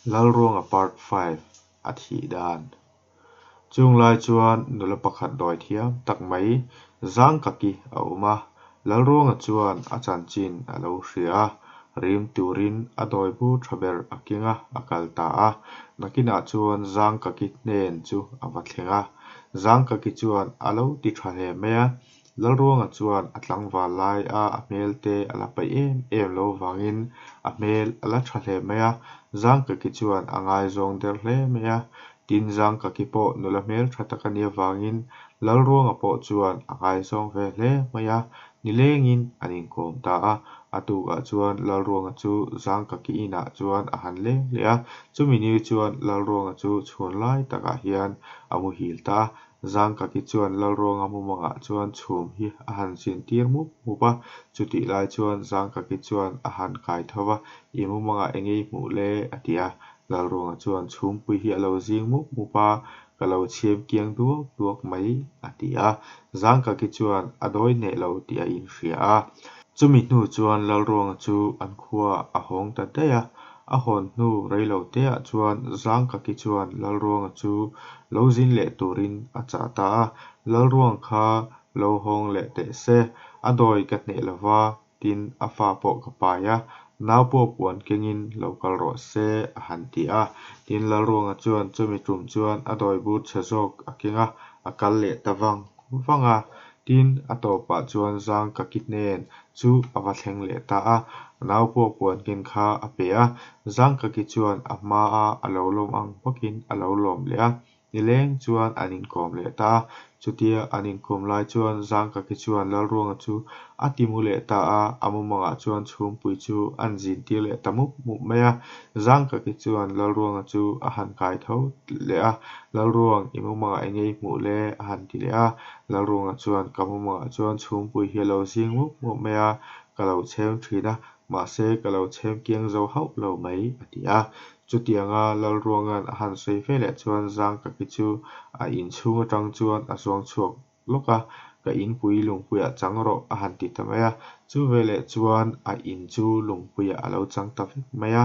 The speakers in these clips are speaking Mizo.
Lalruanga Part 5 A thih dan Chung lai chuan nula pakhat dawi thiam tak mai Zangkaki a awm a, Lalruanga chuan a chanchin a lo hria a, rim turin a dawi bur tha ber a keng a, a kal ta a. Nakinah chuan Zangkaki hnen chu a va thleng a, Zangkaki chuan a lo ti tha hle mai a, Lalruanga chuan a tlangval lai a a hmel te a la paih em em lo vangin a hmel a la tha hle mai a, Zangkaki chuan a ngaizawng der hle mai a. Tin, Zangkaki pawh nula hmel tha tak a nih avangin Lalruanga pawh chuan a ngaizawng ve hle mai a, nilengin an inkawm ta a. A tukah chuan Lalruanga chu Zangkaki inah chuan a han leng leh a, chumi ni chuan Lalruanga chu chhun lai takah hian a muhil ta a. Zangkaki chuan Lalruanga mumangah chuan chhum hi a han zin tir mup mup a, chutih lai chuan Zangkaki chuan a han kai tho va, I mumangah eng nge i hmuh le? a ti a. Lalruanga chuan chhumpui hi a lo zing mup mup a, ka lo chhiam kiang duak duak mai, a ti a. Zangkaki chuan a dawi hneh lo tih a inhria a. Chumi hnu chuan Lalruanga chu an khua a hawng ta daih a. A hawn hnu rei lo teah chuan Zangkaki chuan Lalruanga chu lo zin leh turin a chah ta a, Lalruang kha lo hawng leh teh se, a dawi ka hneh lo va, tin a fa pawh ka pai a, nau pawh puan kengin lo kal rawh se, a han ti a. Tin, Lalruanga chuan chumi tum chuan a dawi bur chhe zawk a keng a, a kal leh ta vang vang a. Tin, a tawpah chuan Zangkaki hnen chu a va thleng leh ta a, a nau pawh puan ken kha a pe a, Zangkaki chuan a hmaa a lo lawm ang bawkin a lo lawm leh a, nileng chuan an inkawm leh ta a. Chutia an inkawm lai chuan Zangkaki chuan Lalruanga chu a ti mu leh ta a, a mumangah chuan chhumpui chu an zin tir leh ta mup mup mai a. Zangkaki chuan Lalruanga chu a han kai tho leh a, Lalruang, i mumangah eng nge i hmuh le? a han ti leh a. Lalruanga chuan, Ka mumangah chuan chhumpui hi a lo zing mup mup mai a, ka lo chhem thin a, mahse ka lo chhem kiang zo hauh lo mai, a ti a. Chutianga Lalruanga'n a han sawi ve leh chuan Zangkaki chu a inchhung atang chuan a zuang chhuak lawk a, Ka inpui lungpuiah chang rawh a han ti ta mai a. Chu veleh chuan a in chu lungpuiah a lo chang ta vek mai a.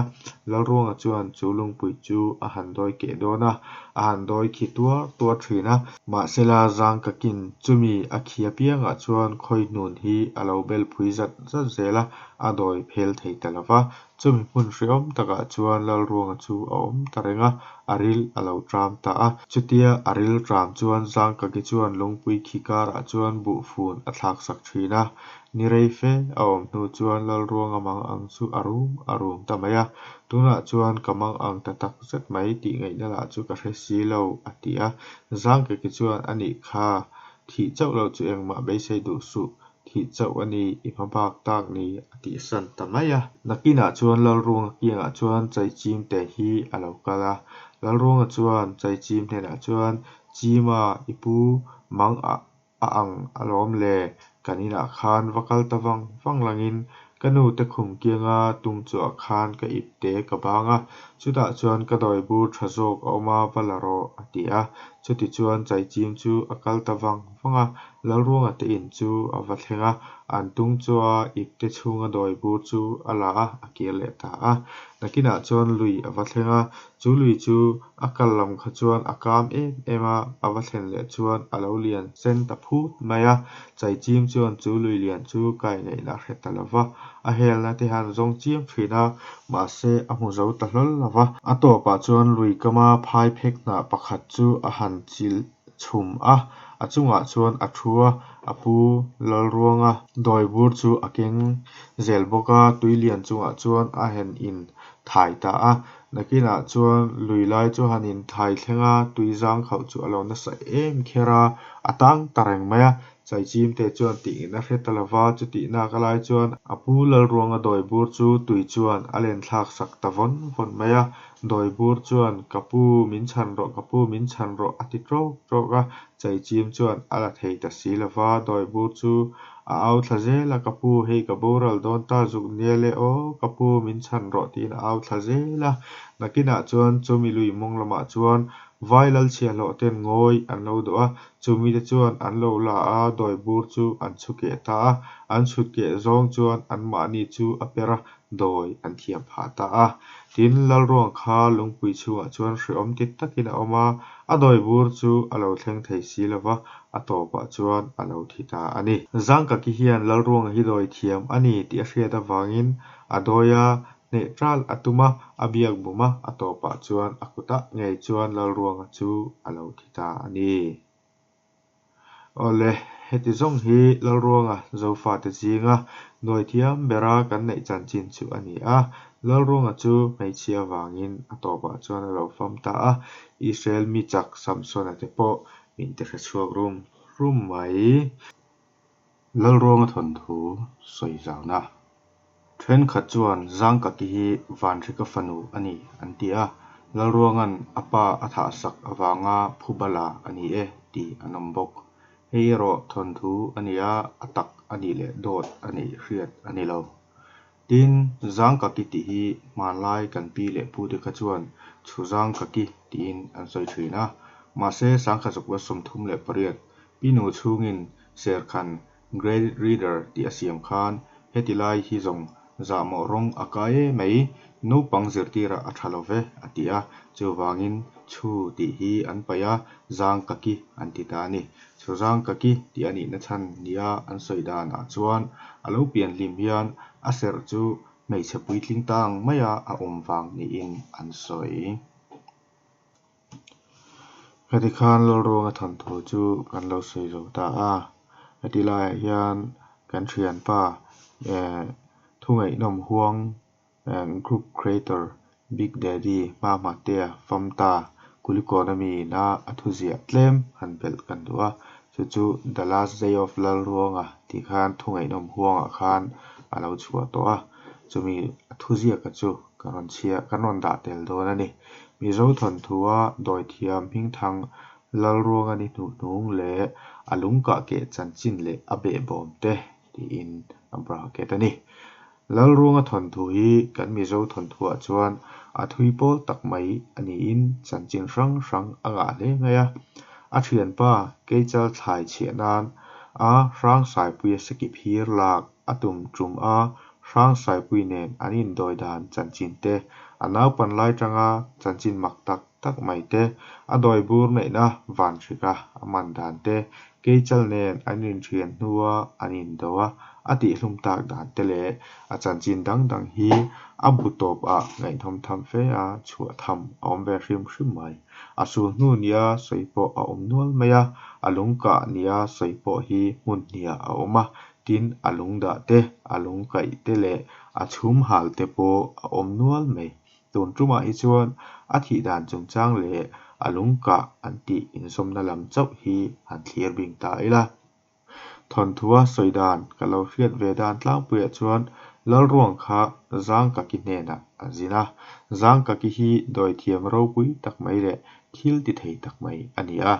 Lalruanga chuan chu lungpui chu a han dawi keh dawn a, a han dawi khi tuar tuar thin a. Mahsela Zangkakin chumi a khi apiangah chuan khawihnun hi a lo bel phui zat zat zel a, a dawi phel thei ta lo va. Chumi hmun hrehawm takah chuan Lalruanga chu a awm ta reng a, a ril a lo ṭam ta a. Chutia a ril ṭam chuan Zangkaki chuan lungpui khi karah chuan buhfun a thlak sak ṭhin a. Ni rei fe a awm hnu chuan Lalruanga mang ang chu a rum a rum ta mai a. Tunah chuan ka mang ang ta tak zet mai tih ngaihna lah chu ka hre si lo, a ti a. Zangkaki chuan a nih kha, thih chauh loh chu engmah beisei duh suh, Thih chauh a ni, i hma bak tak ni, a tihsan ta mai a. Nakinah chuan Lalruanga kiangah chuan Chaichim te hi a lo kal a. Lalruanga chuan Chaichim hnenah chuan, Chima, i pu mang a a ang alawm le, kan inah khan va kal ta vang vang langin ka nu te khum kianga tum chuah khan ka ip te ka bang a, chutah chuan ka dawi bur tha zawk a awm a, va la rawh, a ti a. Chutichuan Chaichim chu a kal ta vang vang a, Lalruanga te in chu a va thleng a, an tung chua ipte chhunga dawi bur chu a la a, a kir leh ta a. Nakinah chuan lui a va thleng a, chu lui chu a kal lam kha chuan a kam em em a, a va thlen leh chuan a lo lian sen ta phut mai a. Chaichim chuan chu lui lian chu kai ngaihna a hre ta lo va, a helna te han zawng chiam thin a, mahse a hmu zo ta hlawl lo va. A tawpah chuan lui kama phai phek hnah pakhat chu a han chilh chhum a, a chungah chuan a thu a, a pu Lalruanga dawi bur chu a keng zel bawk a, tui lian chungah chuan a han in thai ta a, nakinah chuan lui lai chu han in thai thleng a, tui zang khauh chu a lo nasa em kher a, a tang ta reng mai a, Chaichim te chuan tih in a hre ta lo va, chutih nak a lai chuan a pu Lalruanga dawi bur chu tui chuan a len thlak sak ta vawn vawn mai a, Dawi bur chuan, Ka pu, min chhan rawh, ka pu, min chhan rawh, a ti ṭawk ṭawk a. Chaichim chuan a la thei ta si lo va, dawi bur chu a au thla zel a, Ka pu, hei ka boral dawn ta zuk nia le aw, ka pu, min chhan rawh, tiin a au thla zel a. Nakinah chuan chumi lui mawng lamah chuan Vai lal chhiahhlawh ten ngawi an lo dawh a, chumite chuan an lo la a, dawi bur chu an chhu keh ta a, an chhut keh zawng chuan anmahni chu a per a, dawi an thiam phah ta a. Tin, Lalruang kha lungpui chhungah chuan hreawm ti takin a awm a, a dawi bur chu a lo thleng thei si lo va, a tawpah chuan a lo thi ta a ni. Zangkaki hian Lalruanga hi dawi thiam a ni tih a hriat avangin a dawi a, hneh ṭal a tum a, a biak bum a, a tawpah chuan a kutah ngei chuan Lalruanga chu a lo thi ta a ni. Awle, heti zawng hi Lalruanga Zofate zinga nuaithiam bera kan neih chanchin chu a ni a. Lalruanga chu hmeichhia avangin a tawpah chuan a lo fam ta a, Israel mi chak Samsona te pawh min ti hrechhuak rum rum mai. Lalruanga thawnthu sawi zauna. Thenkhat chuan Zangkaki hi Vanhrika fanu a ni an ti a, Lalruanga'n a pa a thahsak avanga phubala a ni e tih an awm bawk. Hei erawh thawnthu a ni a, a tak a nih leh dawt a nih hriat a ni lo. Tin, Zangkaki tih hi hmanlai kan pi leh pute kha chuan Chhuzangkaki tiin an sawi thin a, mahse Sangkhatzukua 38 Pinu chhungin Serkhan Graded Reader tih a siam khan heti lai hi zawng zahmawh rawng a kai e mai, naupang zirtirah a tha lo ve a ti a, chuvangin chhu tih hi an paih a, zang ka ki an ti ta a ni. Chhu zang ka ki tih a nihna chhan nia an sawi danah chuan a lo pian hlim hian a serh chu hmeichhe puitling ta ang maia a awm vang niin an sawi. Heti khan Lalruanga thawnthu chu kan lo sawi zo ta a, heti laiah hian kan thianpa eh thungaihnawm huang eh group creator Big Daddy Hmahmatea Famta Kulikawn ami ina a thuziah tlem han belh kan duh a, chu chu The Last Day of Lalruanga tih khan thungaihnawm huangah khan a lo chhuah tawh a, chumi a thuziaka chu Kan rawn chhia, kan rawn dah tel dawn a ni. Mizo thawnthua dawithiam hmingthang Lalruanga ni hnuhnung leh a lungkah keh chanchin leh a behbawm te tiin a bracket a ni. Lalruanga thawnthu hi kan Mizo thawnthuah chuan a thui pawl tak mai a niin chanchin hrang hrang a ngah hle mai a. A thianpa Keichal thlai chhiah nan a Hrangsaipui a seki phir lak a tum tum a Hrangsaipui nen an indawi dan chanchin te, a naupan lai tanga chanchin mak tak tak mai te, a dawi bur neihna van hrika a man dan te, Keichal nen an inthian hnua an indo a, a tihhlum tak dan te leh a chanchin dang dang hi a bu tawp ah ngaihnawm tham fe a chhuah tham a awm ve hrim hrim mai. A sul hnu nia sawi pawh a awm nual mai a, a lungkah nia sawi pawh hi hmun hniah a awm a, Tin, a lung dah te, a lung kaih te leh a chhum hal te pawh a awm nual mai. Tun tumah hi chuan a thih dan chungchang leh a lung kah an tih inzawmna lam chauh hi han thlir bing ta ila. Thawnthua sawi dan ka lo hriat ve dan tlangpuiah chuan Lalruang kha Zangkaki hnenah a zin a. Zangkaki hi dawithiam ropui tak mai leh thil ti thei tak mai a ni a.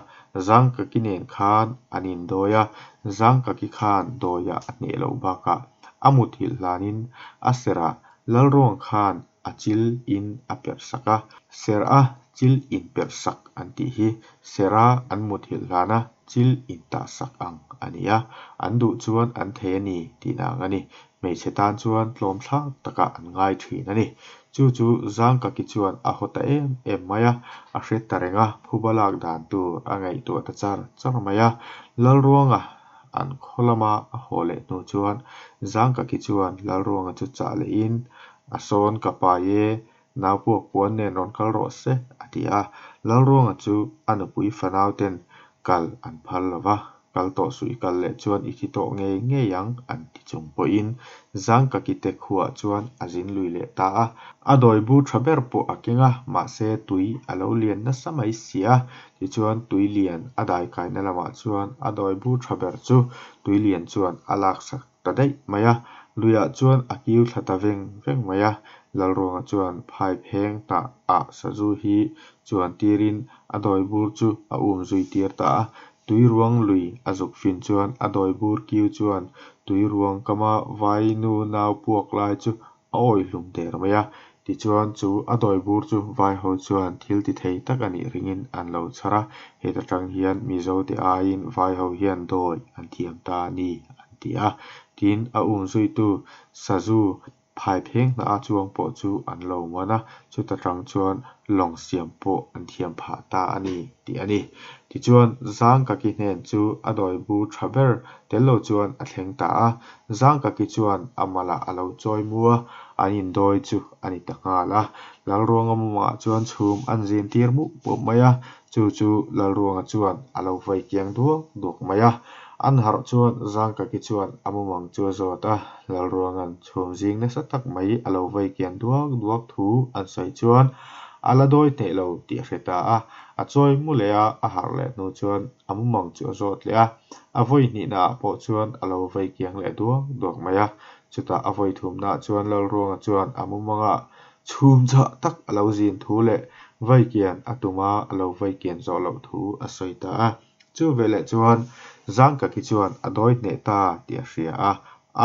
Zangkaki nen khan an indawi a, Zangkaki khan dawiah a hneh loh bakah a muthilh hlanin a serah Lalruang khan a chil in a perh sak a, serh a chil in perh sak an tih hi serh a an muthilh hlana chil in tah sak ang a ni a, an duh chuan an thei a ni tihna ang a ni. Hmeichhe tan chuan tlawm thlak takah an ngai thin a ni. Chu chu Zangkaki chuan a haw ta em em mai a, a hre ta reng a, phuba lak dan tur a ngaihtuah ta char char mai a. Lalruanga an khaw lama a haw leh hnu chuan Zangkaki chuan Lalruanga chu chah lehin, A sawn ka pai e, naupuak puan nen rawn kal rawh se, a ti a. Lalruanga chu a nupui fanau ten kal an phal lo va. Kal tawh suh i kal leh chuan i thi tawh ngei ngei ang an ti chung pawhin Zangkakite khuaah chuan a zin lui leh ta a. A dawi bur tha ber pawh a keng a, mahse tui a lo lian nasa mai si a. Tichuan tui lian a daikaina lamah chuan a dawi bur tha ber chu tui lian chuan a laksak ta daih mai a. Luiah chuan a kiu thla ta veng veng mai a. Lalruanga chuan phai pheng hnah ah sazu hi chuan tirin a dawi bur chu a um zui tir ta a. Tuiruang lui a zuk fin chuan a dawi bur kiu chuan tuiruang kama vai nu nau puak lai chu a awi hlum der mai a. Tichuan chu a dawi bur chu vai ho chuan thil ti thei tak a nih ringin an lo chhar a, heta tang hian Mizo te aiin vai ho hian dawi an thiam ta a ni an ti a. Tin, a umzuitu sazu phai pheng hnah a chuang pawh chu an lo man a, chuta tang chuan lawng siam pawh an thiam phah ta a ni tih a ni. Tichuan, Zangkaki hnen chu a dawi bur tha ber tel lo chuan a thleng ta a, Zangkaki chuan a malah a lo chawi mu a, an indawi chu a ni ta nghal a. Lalruanga mumangah chuan chhum an zin tir mup mup mai a, chu chu Lalruanga chuan a lo vai kiang duak duak mai a. An harh chuan Zangkaki chuan a mumang chu a zawt a, Lalruanga'n chhum zing nasa tak mai a lo vai kian duak duak thu an sawi chuan a la dawi hneh lo tih a hre ta a. A chawi mu leh a, a harh leh hnu chuan a mumang chu a zawt leh a, a vawi hnihnaah pawh chuan a lo vai kiang leh duak duak mai a. Chutah a vawi thumnaah chuan Lalruanga chuan a mumangah chhum chhah tak a lo zin thu leh vai kian a tum a, a lo vai kian zawh loh thu a sawi ta a. Chu veleh chuan Zangkaki chuan a dawi hneh ta tih a hria a,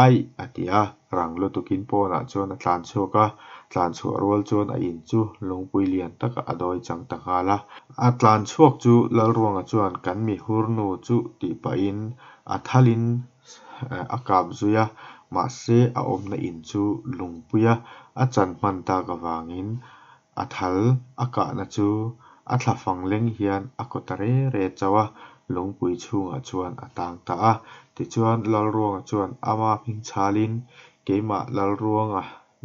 Aih! a ti a, rang lutukin pawnah chuan a tlan chhuak a, tlan chhuah rual chuan a in chu lungpui lian takah a dawi chang ta nghal a. A tlan chhuak chu Lalruanga chuan kan mi hurnu chu tih pahin a thalin a kap zui a, mahse a awmna in chu lungpuia a chan hman tak avangin A thal a kahna chu a thlafang leng hian a kaw ta re re chauh a, lungpui chhungah chuan a tang ta a. Tichuan Lalruanga chuan ama hming chhalin, Keimah Lalruanga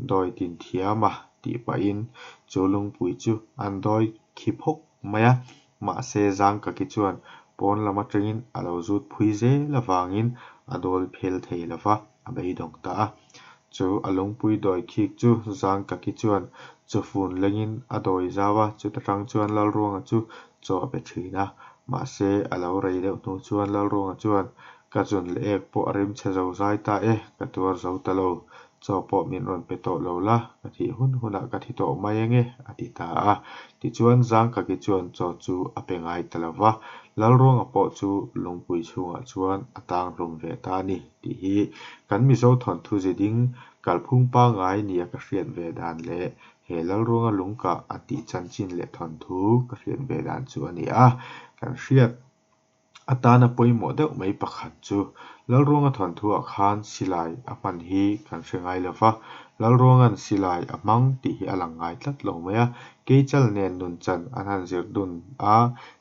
dawi tin thiam a tih pahin chu lungpui chu an dawi khi phawk mai a. Mahse Zangkaki chuan pawn lam atangin a lo zut phui zel avangin a dawl phel thei lo va, a beidawng ta a. Chu a lungpui dawi khik chu Zangkaki chuan chawfun lengin a dawi zau a, chuta tang chuan Lalruanga chu chaw a pe thin a. Mahse, a lo rei deuh hnu chuan Lalruanga chuan, Ka zun leh ek pawh a rimchhe zo zai ta e, ka tuar zo ta lo. Chaw pawh min rawn pe tawh lo la, ka thih hun hunah ka thi tawh mai ange, a ti ta a. Tichuan Zangkaki chuan chaw chu a pe ngai ta lo va, Lalruanga pawh chu lungpui chhungah chuan a tang hlum ve ta a ni tih hi kan Mizo thawnthu ziding kalphung pangngai nia ka hriat ve dan leh he Lalruanga lungkah a tih chanchin leh thawnthu ka hriat ve dan chu a ni a, kan hriat. Atana pawimawh deuh mai pakhat chu Lalruanga thawnthuah khan silai a hman hi kan hre ngai lo va, Lalruanga'n silai a hmang tih hi a lang ngai tlat lo mai a. Keichal nen nunchan an han zir dun a,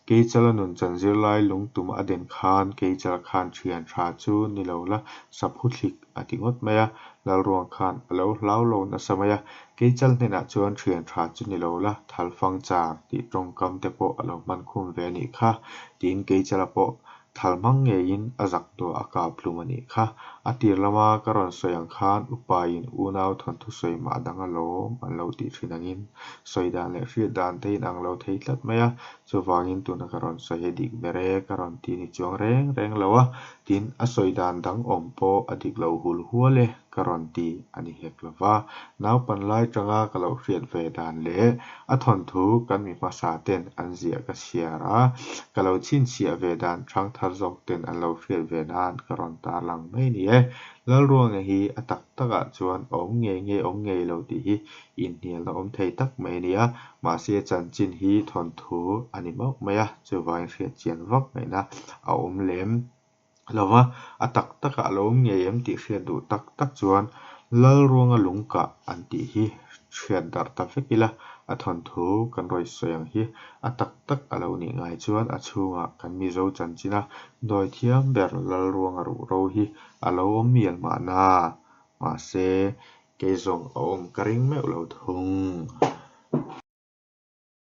Keichala nunchan zirlai lungtum a den khan Keichal khan thian tha chu ni lo la saphu thlik a ti ngawt mai a, Lalruang khan a lo hlau lo nasa mai a, Keichal hnenah chuan thian tha chu ni lo la, thalfang char tih tawngkam te pawh a lo hman khum ve a nih kha, tiin Keichala pawh thal hmang ngeiin a zak duah a kap hlum a nih kha. A tir lama ka rawn sawi ang khan upain unau thawnthu sawi mah dang alawm an lo tih thin angin sawi dan leh hriat dan te inang lo thei tlat mai a, chuvangin tuna ka rawn sawi hi dik ber e ka rawn ti ni chuang reng reng lo a, tin a sawi dan dang awm pawh a dik lo hul hual e. ka rawn ti a ni hek lo va, naupan lai tanga ka lo hriat ve dan leh a thawnthu kan mi hmasa ten an ziah ka chhiar a, ka lo chhinchhiah ve dan hrangthar zawk ten an lo hriat ve nan ka rawn tarlang mai ni e. Lalruanga hi a tak takah chuan a awm ngei ngei awm ngei lo tih hi inhnialna awm thei tak mai a ni a, mahse chanchin hi thawnthu a ni mauh mai a, chuvangin hriat chian vak ngaihna a awm lem. Lo va, a tak takah a lo awm ngei em tih hriat duh tak tak chuan Lalruanga lungkah an tih hi hriat darh ta vek ila, a thawnthu kan rawi sawi ang hi a tak tak a lo nih ngai chuan a chhungah kan Mizo chanchina dawi thiam ber Lalruanga ruhro hi a lo awm mial mahna, mahse, kei zawng a awm ka ring meuh lo thung.